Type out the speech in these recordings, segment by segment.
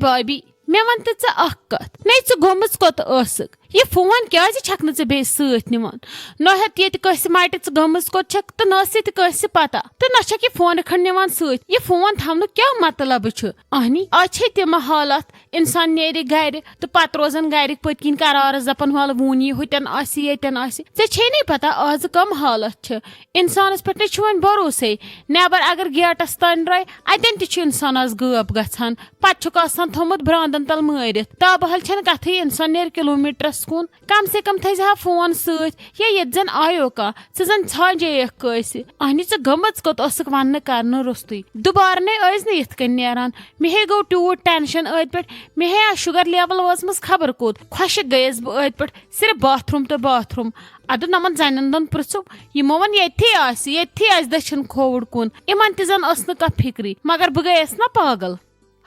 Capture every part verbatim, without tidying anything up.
بابی، مےٚ وَن تہٕ ژٕ اَکھ کَتھ، نے ژٕ گٔمٕژ کوٚت ٲسٕکھ؟ یہِ فون کیٛازِ چھَکھ نہٕ ژٕ بیٚیہِ سۭتۍ نِوان؟ نہ ہیٚتھ ییٚتہِ کٲنٛسہِ مَٹہِ ژٕ گٔمٕژ کوٚت چھَکھ تہٕ نہ ٲسٕے تہِ کٲنٛسہِ پَتہ، تہٕ نہ چھَکھ یہِ فونہٕ کھنٛڈ نِوان سۭتۍ۔ یہِ فون تھاونُک کیٛاہ مطلب چھُ؟ اہنی، آز چھے تِم حالات، اِنسان نیرِ گَرِ تہٕ پَتہٕ روزان گَرِکۍ پٔتۍ کِنۍ قرارَس، دَپان، "وَلہٕ وُنۍ یہِ ہُتٮ۪ن آسہِ، ییٚتٮ۪ن آسہِ۔" ژےٚ چھے نَے پَتہ آزٕ کَم حالات چھِ؟ اِنسانَس پٮ۪ٹھ نَے چھُ وۄنۍ بھروسَے۔ نٮ۪بَر اگر گیٹَس تانۍ درٛاے، اَتٮ۪ن تہِ چھُ اِنسان آز غٲب گژھان۔ پَتہٕ چھُکھ آسان تھوٚمُت برٛانٛدَن تَل مٲرِتھ۔ تابہل چھَنہٕ کَتھٕے، اِنسان نیرِ کِلوٗمیٖٹرَس کُن۔ کم سے کم تھٲیزِ ہا فون سۭتۍ، یا ییٚتہِ زن آیو کانٛہہ، ژٕ زن ژھانٛجے یکھ کٲنٛسہِ۔ اہنہِ، ژٕ گٔمٕژ کوٚت ٲسٕکھ وننہٕ کرنہٕ روٚستُے؟ دُبارٕ نے ٲسۍ نہٕ یِتھ کٔنۍ نیران۔ مےٚ ہے گوٚو تیوٗت ٹینشن أتھۍ پٮ۪ٹھ، مےٚ ہے آسہٕ شُگر لیول وٲژمٕژ خبر کوٚت۔ خۄشِک گٔیس بہٕ أتھۍ پٮ۪ٹھ، صرف باتھ روٗم تہٕ باتھ روٗم۔ ادٕ نمن زنٮ۪ن دۄن پرژھُم، یِمو ووٚن ییٚتھی آسہِ، ییٚتھی آسہِ دٔچھِنۍ کھووُر کُن۔ یِمن تہِ زن ٲس نہٕ کانٛہہ فکرٕے، مگر بہٕ گٔیس نا پاگل۔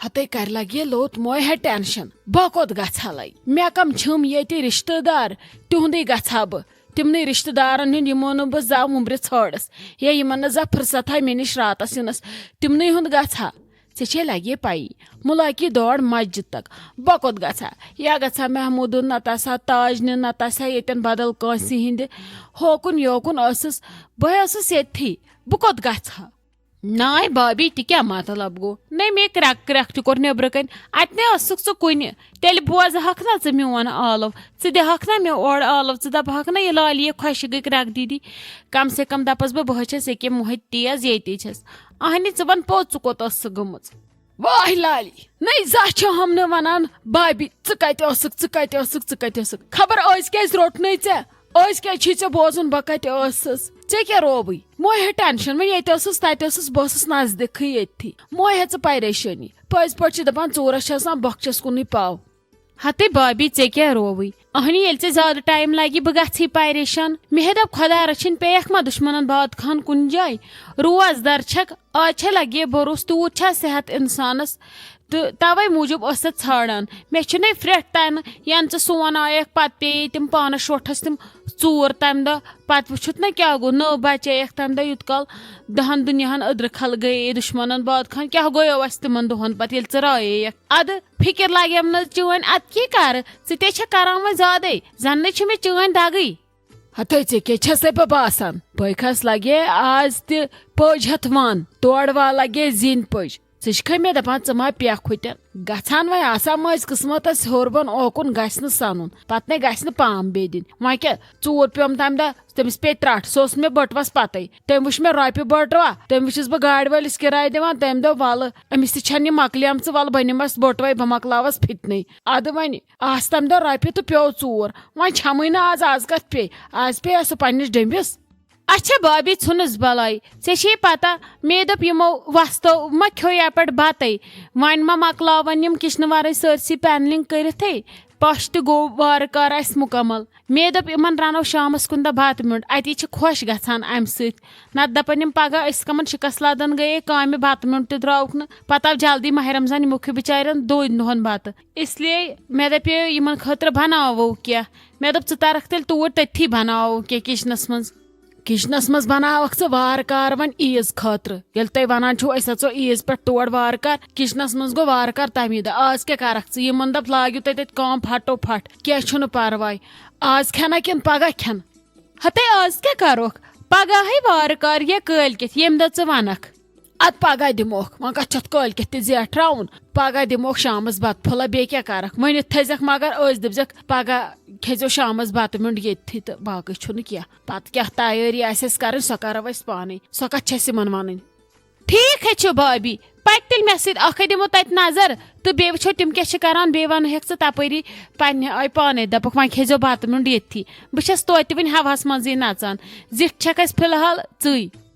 ہتے کرِ لگہِ لوٚت موے ہے ٹینشن۔ بہٕ کوٚت گژھٕ ہا لے؟ مےٚ کم چھِم ییٚتہِ رشتہٕ دار؟ تِہُنٛدُے گژھٕ ہا بہٕ۔ تِمنٕے رشتہٕ دارن ہُنٛد، یِمو نہٕ بہٕ زانٛہہ وُمبرِ ژھٲرٕس، یا یِمن نہٕ زانٛہہ فرصت آے مےٚ نِش راتس یِنس، تِمنٕے ہُنٛد گژھٕ ہا۔ ژےٚ چھے لگے پیی، مُلاکی دور مسجد تک۔ بہٕ کوٚت گژھٕ ہا؟ یا گژھٕ ہا محمودُن نتہٕ آسہٕ ہا تاج نہِ، نتہٕ آسہٕ ہا ییٚتٮ۪ن بدل کٲنٛسہِ ہِنٛدِ۔ ہوکُن یوکُن ٲسٕس، بہٕ ہے ٲسٕس ییٚتھی۔ بہٕ کوٚت گژھٕ ہا؟ ناے بابی، تہِ کیٛاہ مطلب گوٚو؟ نے مے کرٛٮ۪کھ کرٛٮ۪کھ تہِ کوٚر نیٚبرٕ کنۍ۔ اتہِ نے ٲسٕکھ ژٕ کُنہِ۔ تیٚلہِ بوزہکھ نا ژٕ میون آلو۔ ژٕ دِہکھ نا مےٚ اورٕ آلو، ژٕ دپہکھ نا، یہِ لالیہِ خۄشہِ گٔے کرٛٮ۪کھ دیٖدی۔ کم سے کم دپس بہٕ، بہٕ ہے چھس ییٚکیٛاہ موہے تیز، ییٚتی چھس۔ اہنہِ، ژٕ ون پوٚز، ژٕ کوٚت ٲسٕکھ گٔمٕژ؟ واے لالی، نٔے زانٛہہ چھِ ہم نہٕ ونان، بابی، ژٕ کتہِ ٲسٕکھ، ژٕ کتہِ ٲسٕکھ، ژٕ کتہِ ٲسٕکھ؟ خبر أزۍ کیٛازِ روٚٹنَے ژےٚ؟ أزۍ کیٛازِ چھی ژےٚ بوزُن بہٕ کتہِ ٲسٕس؟ ژےٚ کیٛاہ رووٕے؟ موے ہے ٹینشن، وۄنۍ ییٚتہِ ٲسٕس تتہِ ٲسٕس، بہٕ ٲسٕس نزدیٖکھٕے ییٚتھی۔ موے ہے ژٕ پریشٲنی۔ پٔزۍ پٲٹھۍ چھِ دپان، ژوٗرس چھِ آسان بۄکھچس کُنُے پاو۔ ہتے بابی، ژےٚ کیٛاہ رووٕے؟ اہنہِ، ییٚلہِ ژےٚ زیادٕ ٹایم لگہِ، بہٕ گژھٕ ہے پریشان۔ مےٚ ہے دوٚپ، خۄدا رٔچھِنۍ، پیٚیَکھ ما دُشمنن باد خان کُنہِ جایہِ؟ روز در چھکھ، آز چھےٚ لگے بروس، تیوٗت چھا صحت انسانس؟ تہٕ توے موٗجوٗب ٲسٕتھ ژھانڈان۔ مےٚ چھُنَے پھرٛٹھ تنہٕ، ینہٕ ژٕ سون آیکھ، پتہٕ پیٚیے تِم پانس شوٹھس تِم ژوٗر تمہِ دۄہ۔ پتہٕ وُچھُتھ نہ کیٛاہ گوٚو، نٔو بچییکھ تمہِ دۄہ یُت کال دہن دُنیاہن أدرٕ کھل گٔیے دُشمنن باد خان۔ کیٛاہ گوٚیو اسہِ تِمن دۄہن پتہٕ، ییٚلہِ ژٕ راییکھ؟ ادٕ فکر لگیم نہٕ چٲنۍ، ادٕ کیٛاہ کرٕ؟ ژٕ تے چھکھ کران وۄنۍ زیادے، زن نَے چھِ مےٚ چٲنۍ دگٕے۔ ہتے، ژےٚ کیٛاہ چھسے بہٕ باسان؟ بٲے کھس لگے آز تہِ پٔج ہتھ ون، تورٕ وا لگے زِنۍ پٔج۔ ژٕ چھکھے مےٚ دپان، ژٕ ما پیکھ ہُتٮ۪ن؟ گژھان وۄنۍ آسان مٔنٛزۍ قٕسمتس ہیوٚر بۄن اوکُن گژھِ نہٕ سنُن، پتہٕ نے گژھِ نہٕ پام بیٚیہِ دِنۍ۔ وۄنۍ کیٛاہ، ژوٗر پیوم تمہِ دۄہ، تٔمِس پیٚیہِ ترٹھ، سُہ اوس مےٚ بٔٹوَس پتے۔ تٔمۍ وٕچھ مےٚ رۄپیہِ بٔٹوا، تٔمۍ وٕچھِس بہٕ گاڑِ وٲلِس کِراے دِوان، تٔمۍ دوٚپ، "وَلہٕ، أمِس تہِ چھَنہٕ یہِ مۄکلیمژٕ، وَلہٕ بہٕ نِمَس بٔٹوَے، بہٕ مۄکلاوَس فِتنَے۔" اَدٕ وۄنۍ آسہٕ تَمہِ دۄہ رۄپیہِ تہٕ پیوٚو ژوٗر۔ وۄنۍ چھَمٕے نہٕ آز، آز کَتھ پیٚیہِ؟ آز پیٚیہِ سُہ پنٛنِس ڈٔمبِس۔ اچھا بابی، ژھُنُس بَلاے، ژےٚ چھے پَتہ، مے دوٚپ یِمو وۄستو ما کھیوٚو یَپٲرۍ بَتَے، وۄنۍ ما مۄکلاوَن یِم کِچنہٕ وَرٲے سٲرسٕے پینلِنٛگ کٔرِتھٕے؟ پَش تہِ گوٚو وارٕ کارٕ اَسہِ مُکمل۔ مے دوٚپ، یِمن رنو شامس کُنہِ دۄہ بتہٕ میوٚنٛڈ، اتی چھِ خۄش گژھان امہِ سۭتۍ۔ نتہٕ دپن یِم، پگاہ أسۍ کمن شکست لدن گٔیے کامہِ، بتہٕ میوٚنٛڈ تہِ درٛاوُکھ نہٕ۔ پتہٕ آو جلدی ماہِ رمضان، یِمو کھیوٚو بچارٮ۪ن دۄن دۄہن بتہٕ۔ اس لیے مےٚ دپے، یِمن خٲطرٕ بناوو کینٛہہ۔ مےٚ دوٚپ، ژٕ ترکھ تیٚلہِ توٗرۍ، تٔتھی بناوو کینٛہہ کچنس منٛز۔ کچنس منٛز بناوکھ ژٕ وارٕ کارٕ وۄنۍ عیٖز خٲطرٕ۔ ییٚلہِ تُہۍ ونان چھِو، أسۍ اژو عیٖز پٮ۪ٹھ تور وارٕ کارٕ، کچنس منٛز گوٚو وارٕ کارٕ تمی دۄہ۔ آز کیٛاہ کرکھ ژٕ؟ یِمن دپ، لٲگِو تُہۍ تتہِ کٲم پھٹو پھٹ، کینٛہہ چھُنہٕ پرواے۔ آز کھٮ۪نا کِنہٕ پگاہ کھٮ۪ن؟ ہتے، آز کیٛاہ کروکھ؟ پگاہے وارٕ کارٕ یا کٲلۍ کٮ۪تھ، ییٚمہِ دۄہ ژٕ ونکھ۔ ادٕ پگاہ دِموکھ، وۄنۍ کتھ چھتھ کٲلۍ کٮ۪تھ تہِ زیٹھراوُن؟ پگاہ دِموکھ شامس بتہٕ پھوٚلہ، بیٚیہِ کیٛاہ کرکھ؟ ؤنِتھ تھٲیزٮ۪کھ، مگر ٲسۍ دٔپزٮ۪کھ، پگاہ کھیٚزیو شامس بتہٕ میوٚنٛڈ ییٚتتھٕے تہٕ باقٕے چھُنہٕ کینٛہہ۔ پتہٕ کیٛاہ تیٲری آسہِ اَسہِ کرٕنۍ، سۄ کرو أسۍ پانے۔ سۄ کتھ چھِ اَسہِ یِمن ونٕنۍ۔ ٹھیٖک ہے چھُ بھابھی، پکھ تیٚلہِ مےٚ سۭتۍ، اکھے دِمو تتہِ نظر تہٕ بیٚیہِ وٕچھو تِم کیٛاہ چھِ کران، بیٚیہِ ونہٕ ہیٚکھ ژٕ تپٲری پننہِ آیہِ پانے، دپکھ وۄنۍ کھیٚزیو بتہٕ میوٚنٛڈ ییٚتتھٕے۔ بہٕ چھَس توتہِ وٕنہِ ہوہس منٛزٕے نژان، زِٹھ چھکھ اَسہِ فی الحال ژٕے۔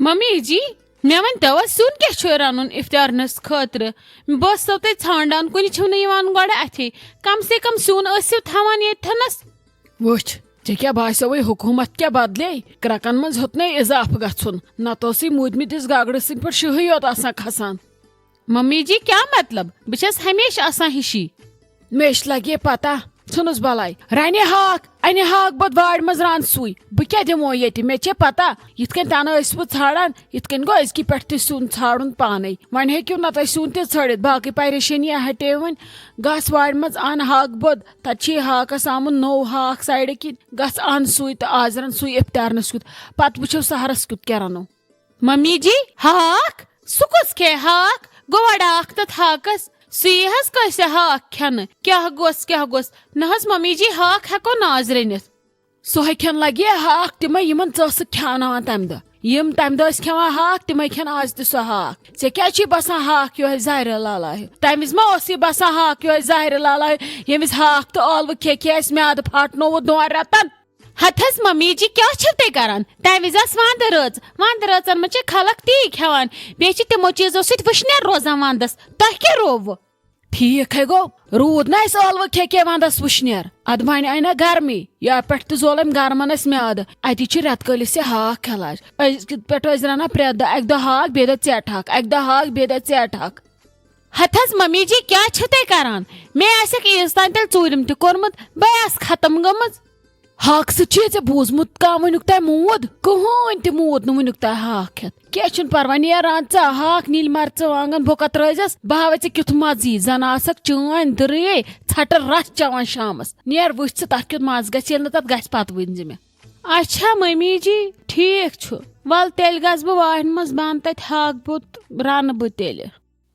ممی جی، مےٚ ؤنۍ تو، سیُن کیٛاہ چھُ رنُن افطارنس خٲطرٕ؟ بہٕ ٲسسو تۄہہِ ژھانڈان، کُنہِ چھِو نہٕ یِوان گۄڈٕ اَتھے۔ کم سے کم سیُن ٲسِو تھاوان ییٚتھنس۔ وٕچھ، ژےٚ کیٛاہ باسیووُے حکوٗمت کیٛاہ بدلے؟ کرٛکن منٛز ہیوٚت نے اضافہٕ گژھُن، نتہٕ اوسُے موٗدمٕتِس گگرٕ سٕنٛدۍ پٲٹھۍ شِہٕے یوت آسان کھسان۔ ممی جی، کیٛاہ مطلب؟ بہٕ چھَس ہمیشہٕ آسان ہِشی۔ مےٚ چھِ لگے پتہ، ژھٕنُس بلاے۔ رنہِ ہاکھ، انہِ ہاکھ بوٚد وارِ منٛز ران سُے۔ بہٕ کیٛاہ دِمو ییٚتہِ؟ مےٚ چھےٚ پتہ، یِتھ کٔنۍ تنہٕ ٲسۍ بہٕ ژھانڈان، یِتھ کٔنۍ گوٚو أزکہِ پٮ۪ٹھ تہِ سیُن ژھانڈُن پانے۔ وۄنۍ ہیٚکِو نہ تُہۍ سیُن تہِ ژھٲنڈِتھ، باقٕے پریشٲنی ہٹے وۄنۍ۔ گژھ وارِ منٛز ان ہاکھ بوٚد، تتہِ چھُے ہاکس آمُت نوٚو ہاکھ سایڈٕ کِنۍ۔ گژھ ان سُے تہٕ آز رن سُے افطارنس کیُتھ، پتہٕ وٕچھو سحرس کیُتھ کیٛاہ رنو۔ ممی جی، ہاکھ؟ سُہ کُس کھیٚیہِ ہاکھ؟ گوٚو اڑٕ اکھ تتھ ہاکس۔ سُے حظ کٲنٛسہِ ہاکھ کھٮ۪نہٕ۔ کیٛاہ گوٚژھ، کیٛاہ گوٚژھ؟ نہ حظ ممی جی، ہاکھ ہٮ۪کو نہٕ آز رٔنِتھ۔ سُہ ہے کھٮ۪ن لگہِ ہاکھ تِمے یِمن ژٕ ٲسٕکھ کھیٛاوناوان تمہِ دۄہ۔ یِم تمہِ دۄہ ٲسۍ کھٮ۪وان ہاکھ، تِمے کھٮ۪ن آز تہِ سُہ ہاکھ۔ ژےٚ کیٛازِ چھُے باسان ہاکھ یِہوٚے زہرِ لالہ ہیوٗ؟ تمہِ وِزِ ما اوسُے باسان ہاکھ یِہوٚے زہرِ لالہ ہیوٗ، ییٚمہِ وِزِ ہاکھ تہٕ ٲلوٕ کھے کھے اَسہِ میادٕ پھاٹنووُتھ دۄن رٮ۪تن؟ ہتہٕ حظ ممی جی، کیٛاہ چھِو تُہۍ کران؟ تمہِ وِزِ آسہٕ وندٕ رٲژ، وندٕ رٲژن منٛز چھِ خلق تی کھٮ۪وان، بیٚیہِ چھِ تِمو چیٖزو سۭتۍ وٕشنیر روزان وندس۔ تۄہہِ کیٛاہ رووٕ؟ ٹھیٖک ہے گوٚو، روٗد نہ اَسہِ ٲلوٕ کھے کھے وندس وٕشنیر، ادٕ وۄنۍ آیہِ نہ گرمی، یا پٮ۪ٹھ تہِ زول أمۍ گرمن اَسہِ میادٕ۔ اتی چھِ رٮ۪تہٕ کٲلِس یہِ ہاکھ کھٮ۪لاج۔ أزۍ کہِ پٮ۪ٹھ ٲسۍ رنان پرٛٮ۪تھ دۄہ، اکہِ دۄہ ہاکھ، بیٚیہِ دۄہ ژیٹہٕ ہاکھ، اکہِ دۄہ ہاکھ، بیٚیہِ دۄہ ژیٹہٕ ہاکھ۔ ہتہٕ حظ ممی جی، کیٛاہ چھِو تُہۍ کران؟ مےٚ آسٮ۪کھ عیٖز تام تیٚلہِ ژوٗرِم تہِ کوٚرمُت، بہٕ آسہٕ ختم گٔمٕژ۔ ہاکہٕ سۭتۍ چھُ ژےٚ بوٗزمُت کانٛہہ وٕنیُک تام موٗد؟ کٕہٕنۍ تہِ موٗد نہٕ وٕنیُک تام ہاکھ کھٮ۪تھ۔ کینٛہہ چھُنہٕ پرواے، نیر ران ژٕ ہاکھ، نِلۍ مرژٕ، وانٛگن، بۄکت ترٲوزٮ۪س، بہٕ ہاوے ژےٚ کیُتھ مزٕ یی۔ زن آسکھ چٲنۍ دٕرٕے ژھٹہٕ رس چٮ۪وان شامس۔ نیر وٕچھ ژٕ تتھ کیُتھ مزٕ گژھِ، ییٚلہِ نہٕ تتھ گژھِ پتہٕ وٕنۍ زِ مےٚ۔ اچھا ممی جی، ٹھیٖک چھُ، ول تیٚلہِ گژھٕ بہٕ وارِ منٛز بنٛد، تتہِ ہاکھ بوٚد رنہٕ بہٕ تیٚلہِ۔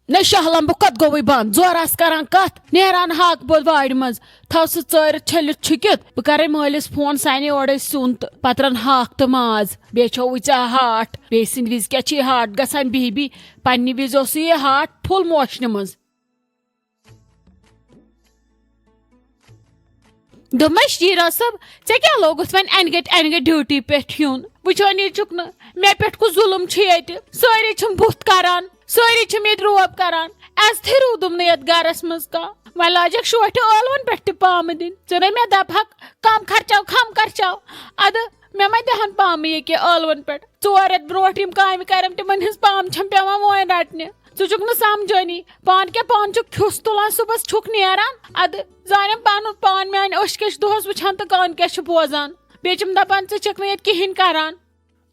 نہ شہلم، بہٕ کتھ گوٚوُے بنٛد؟ زورٕ آس کران کتھ، نیران ہاکھ بوٚد وارِ منٛز، تھاو سُہ ژٲرِتھ چھٔلِتھ چھُکِتھ۔ بہٕ کرے مٲلِس فون، سُہ انے اورے سیُن تہٕ پتہٕ رن ہاکھ تہٕ ماز۔ بیٚیہِ چھووُے ژےٚ ہاٹھ، بیٚیہِ سٕنٛدِ وِزِ کیٛاہ چھُے ہاٹھ گژھان بِہِی بِہِی؟ پننہِ وِزِ اوسُے یہِ ہاٹھ full موشنہِ منٛز۔ دوٚپمَے، "شیرا صٲب، ژےٚ کیٛاہ لوگُتھ وۄنۍ اَنہِ گَٹہِ اَنہِ گَٹہِ ڈیوٹی پٮ۪ٹھ یُن؟ وٕچھان یہِ چھُکھ نہٕ، مےٚ پٮ۪ٹھ کُس ظُلُم چھُ ییٚتہِ؟ سٲری چھِم بُتھ کَران، سٲری چھِم ییٚتہِ روب کَران، عزتھٕے روٗدُم نہٕ یَتھ گَرَس منٛز کانٛہہ۔ وۄنۍ لاجَکھ شوٹھِ ٲلوَن پٮ۪ٹھ تہِ پامہٕ دِنۍ۔ ژٕ نے مےٚ دَپہَکھ، کَم خرچاو، کَم خرچاو۔ اَدٕ مےٚ ما دِہَن پامہٕ ییٚکیٛاہ ٲلوَن پٮ۪ٹھ؟ ژور رٮ۪تھ برونٛٹھ یِم کامہِ کَرٮ۪م، تِمَن ہِنٛز پامہٕ چھَم پٮ۪وان وۄنۍ رَٹنہِ۔ ژٕ چھُکھ نہٕ سمجھٲنی، پان کیٛاہ پان چھُکھ کھیوٚس تُلان، صُبحس چھُکھ نیران، اَدٕ زانٮ۪م پنُن پان، میٛانہِ أچھ کیٛاہ چھِ دۄہس وٕچھان تہٕ کان کیٛاہ چھِ بوزان۔ بیٚیہِ چھِم دَپان، ژٕ چھَکھ نہٕ ییٚتہِ کِہیٖنۍ کران۔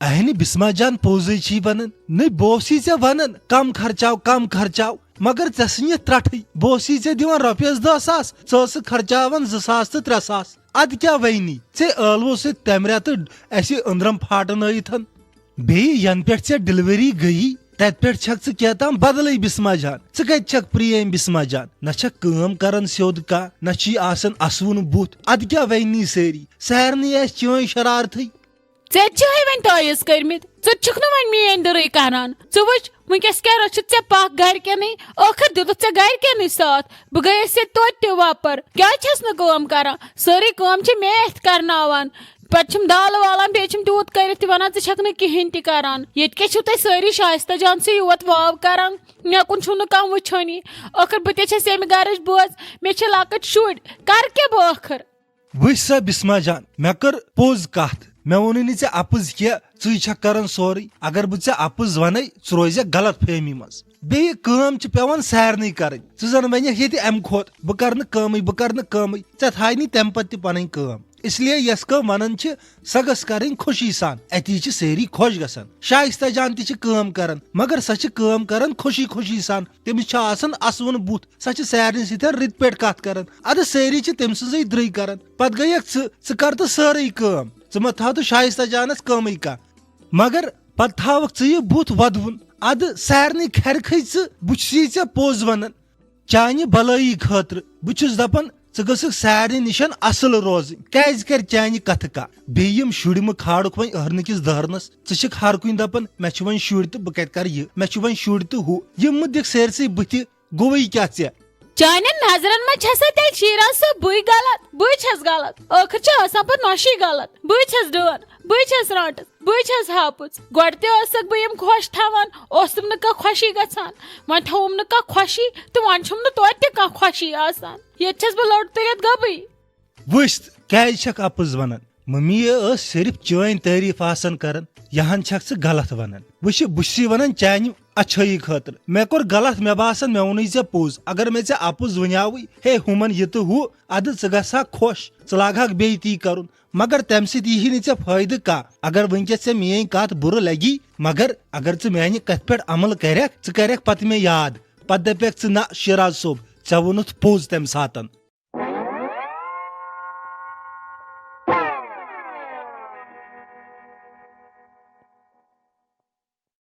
اہنہِ بسما جان، پوٚزٕے چھی ونان۔ نٔے بہٕ اوسُے ژےٚ ونان، کم خرچاو، کم خرچاو، مگر ژےٚ سٕے یتھ ترٹھٕے۔ بہٕ اوسُے ژےٚ دِوان رۄپیس دہ ساس، ژٕ ٲسٕکھ خرچاوان زٕ ساس تہٕ ترٛےٚ ساس۔ ادٕ کیٛاہ وَنی؟ ژےٚ ٲلوٕ سۭتۍ تَمہِ رٮ۪تہٕ اَسہِ أنٛدرم پھاٹنٲیِتھ۔ بیٚیہِ ینہٕ پٮ۪ٹھ ژےٚ ڈلیوری گٔیی، تتہِ پٮ۪ٹھ چھکھ ژٕ کیٛاہ تام بدلٕے بسما جان۔ ژٕ کتہِ چھکھ پرٛیم بسما جان؟ نہ چھکھ کٲم کران سیوٚد کانٛہہ، نہ چھی آسان اسوُن بُتھ۔ ادٕ کیٛاہ ونی سٲری؟ سارنٕے آسہِ چٲنۍ شرارتھٕے۔ ژےٚ تہِ چھِہے وۄنۍ تٲیٖز کٔرمٕتۍ، ژٕ تہِ چھُکھ نہٕ وۄنۍ میٲنۍ دٕرٕے کران۔ ژٕ وٕچھ، وٕنکیٚس کیٛاہ رٔچھِتھ ژےٚ پکھ گرِکٮ۪نٕے؟ ٲخٕر دیُتُتھ ژےٚ گرِکٮ۪نٕے ساتھ۔ بہٕ گٔیَس ییٚتہِ توتہِ تہِ وۄپر۔ کیٛازِ چھَس نہٕ کٲم کران؟ سٲرٕے کٲم چھِ مے اَتھِ کرناوان۔ پتہٕ چھِم دالہٕ والان، بیٚیہِ چھِم تیوٗت کٔرِتھ تہِ وَنان، "ژٕ چھَکھ نہٕ کِہیٖنۍ تہِ کَران۔ ییٚتہِ کیٛاہ چھِو تُہۍ سٲری شایستہ جان سٕے یوت واو کَران؟ مےٚ کُن چھُو نہٕ کانٛہہ وٕچھٲنی۔ ٲخٕر بہٕ تہِ چھَس ییٚمہِ گَرٕچ بٲژ، مےٚ چھِ لۄکٕٹۍ شُرۍ، کَرٕ کیٛاہ بہٕ ٲخٕر؟" وٕچھ سا بسما جان، مےٚ کٔر پوٚز کَتھ، مےٚ ووٚنُے نہٕ ژےٚ اَپُز کینٛہہ، ژٕے چھَکھ کَران سورُے۔ اگر بہٕ ژےٚ اَپُز وَنَے، ژٕ روزِ غلط فہمی منٛز۔ بیٚیہِ کٲم چھِ پٮ۪وان سارنٕے کَرٕنۍ۔ ژٕ زَن وَنَکھ ییٚتہِ اَمہِ کھۄتہٕ، "بہٕ کَرٕ نہٕ کٲمٕے، بہٕ کَرٕ نہٕ کٲمٕے"، ژےٚ تھایہِ نہٕ تَمہِ پَتہٕ تہِ پَنٕنۍ کٲم۔ اس لیے یۄس کٲم وَنان چھِ، سۄ گٔژھ کَرٕنۍ خوشی سان۔ اَتی چھِ سٲری خۄش گژھان۔ شایستہ جان تہِ چھِ کٲم کَران، مگر سۄ چھِ کٲم کَران خوشی خوشی سان۔ تٔمِس چھُ آسان اَسوُن بُتھ، سۄ چھِ سارنٕے سۭتۍ رٕتۍ پٲٹھۍ کَتھ کَران۔ اَدٕ سٲری چھِ تٔمۍ سٕنٛزٕے درٕے کَران۔ پَتہٕ گٔیَکھ ژٕ، ژٕ کَر تہٕ سٲرٕے کٲم، ژٕ مہ تھاو تہٕ شایستہ جانَس کٲمٕے کانٛہہ۔ مگر پتہٕ تھاوکھ ژٕ یہِ بُتھ وۄدوُن۔ ادٕ سارنٕے کھرِ کھٔتۍ ژٕ، بہٕ چھُسی ژےٚ پوٚز ونان۔ چانہِ بلٲیی خٲطرٕ بہٕ چھُس دپان، ژٕ گٔژھکھ سارنٕے نِشن اصل روزٕنۍ۔ کیازِ کرِ چانہِ کتھٕ کانٛہہ؟ بیٚیہِ یِم شُرۍ مہٕ کھالکھ وۄنۍ ٲرنٕکِس دٲرنس۔ ژٕ چھکھ ہر کُنہِ دپان، مےٚ چھِ وۄنۍ شُرۍ تہٕ بہٕ کتہِ کرٕ یہِ، مےٚ چھِ وۄنۍ شُرۍ تہٕ ہُہ۔ یِم مہٕ دِکھ سٲرسٕے بٕتھِ۔ گوٚوٕے کیٛاہ ژےٚ؟ چانٮ۪ن نظرن منٛز چھسا تیٚلہِ شیراز صٲب بٕے غلط؟ بٕے چھس غلط؟ ٲخٕر چھِ آسان پتہٕ نۄشی غلط۔ بٕے چھس ڈٲن، بٕے چھس رانٛٹس، بٕے چھس ہاپٕژ۔ گۄڈٕ تہِ ٲسکھ بہٕ یِم خۄش تھاوان، اوسُم نہٕ کانٛہہ خۄشی گژھان۔ وۄنۍ تھووُم نہٕ کانٛہہ خۄشی تہٕ وۄنۍ چھُم نہٕ توتہِ تہِ کانٛہہ خۄشی آسان۔ ییٚتہِ چھس بہٕ لوٚٹ تُلِتھ گٔبٕے۔ وٕچھ، کیٛازِ چھکھ اَپُز ونان؟ مٔمی ٲس صرف چٲنۍ تعریٖف آسان کران، یہِ ہن چھکھ ژٕ غلط ونان۔ وٕچھ، بہٕ چھُسے ونان چانہِ اچھٲیی خٲطرٕ۔ مےٚ کوٚر غلط، مےٚ باسان مےٚ ووٚنُے ژےٚ پوٚز۔ اگر مےٚ ژےٚ اپُز ؤنیاوٕے، ہے ہُمن یہِ تہٕ ہُہ، ادٕ ژٕ گژھکھ خۄش، ژٕ لاگہکھ بیٚیہِ تی کرُن۔ مگر تمہِ سۭتۍ ییٖہی نہٕ ژےٚ فٲیدٕ کانٛہہ۔ اگر وٕنکیٚس ژےٚ میٲنۍ کتھ بُرٕ لگی، مگر اگر ژٕ میانہِ کتھِ پٮ۪ٹھ عمل کرکھ، ژٕ کرکھ پتہٕ مےٚ یاد۔ پتہٕ دپکھ ژٕ، نہ شیراز صٲب، ژےٚ ووٚنُتھ پوٚز تمہِ ساتن۔